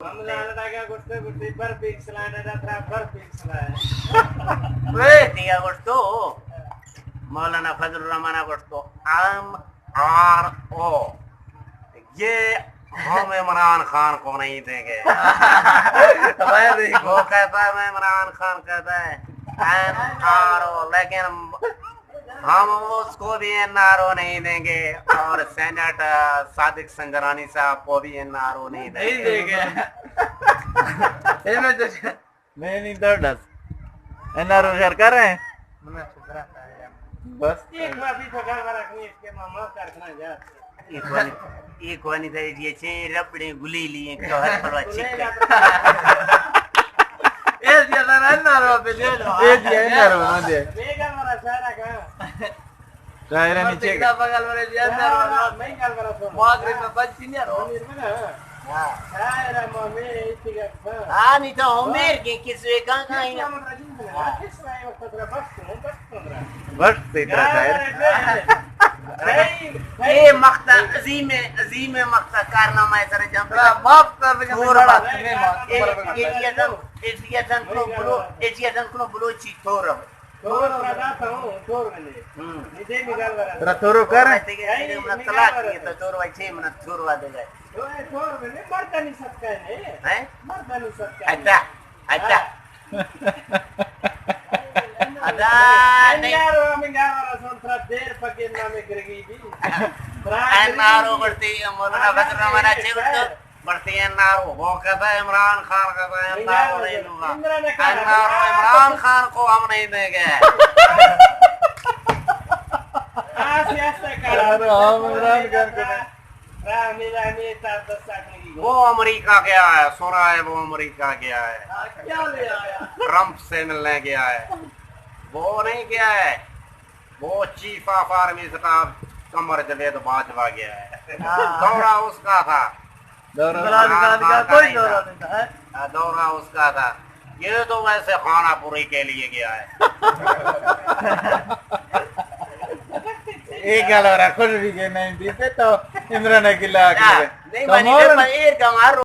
ہم لانڈا کا گوشتو، گوشتی بر پیکسلائے، ڈاڈا ترا بر پیکسلائے۔ وے، دیا گوشتو، مولانا فضل الرحمان گوشتو، ایم آر او، یہ ہم عمران خان کو نہیں دیں گے۔ وہ کہتا ہے، میں عمران خان کہتا ہے، ایم آر او، لیکن ہم اس کو بھی این آر او نہیں دیں گے اور سینیٹ، آ، صادق سنجرانی صاحب کو بھی این آر او نہیں دیں گے۔ نہیں دیں گے۔ یہ میں تو میں نہیں ڈر ڈر۔ این آر او شر کر رہے ہیں۔ بس۔ ایک بار بھی پگار ورک نہیں، اس کے ماما کارخانہ جا۔ ایک وانی، ایک وانی دے دیے چھے ربڑے گلی لیے، تو ہر پلوا چک۔ اے دیا نا، این آر او پہ دے دو۔ اے دیا این آر او نہ دے۔ بیگا مارا سارا کا۔ شاعر نیچے۔ بغل والے دیا این آر او۔ میں گل برا سو۔ ماگرے میں بچ نہیں رو۔ شاعر ماں میں ایتی گا۔ ہاں، نہیں تو عمر کے کس وے کہاں کہاں ہی۔ بس تیرا شاعر۔ اے مقطع عظیم، عظیم مقطع کارنامہ ہے سر جان۔ معاف کر دے۔ تھور بات۔ ایجیتن، ایجیتن کو بلو، ایجیتن کو بلوچی تھور۔ تھور۔ ترا تھورو کر۔ طلاق کیے تو تھور بھائی چھ منٹ تھور وا دے گئے۔ تھور میں نے مرد نہیں سکتا ہے۔ ہیں؟ مرد نہیں سکتا ہے۔ اچھا، اچھا۔ ادا نہیں۔ یار، ہم گاورا سنترا دیر پکے نام گرگی بھی۔ این آر او بڑتی، مولانا فضل الرحمان اچھے بڑتو۔ بڑتی این آر او، وہ کہتا ہے عمران خان کہتا ہے، این آر او نہیں لوں گا۔ این آر او عمران خان کو ہم نہیں دیں گے۔ ہم عمران خان کو نہیں۔ وہ امریکہ گیا ہے، سنا ہے وہ امریکہ گیا ہے۔ ٹرمپ سے ملنے گیا ہے۔ وہ نہیں گیا ہے، وہ چیف آف آرمی سٹاف قمر جاوید باجوہ گیا ہے۔ دورہ اس کا تھا۔ دورہ عمران خان کا نہیں تھا۔ دورہ اس کا تھا۔ یہ تو ویسے خانہ پوری کے لیے گیا ہے۔ ایک گل اور خوش بھی کہ نہیں دیتے تو عمران کی لاکھ۔ نہیں، منی کمال۔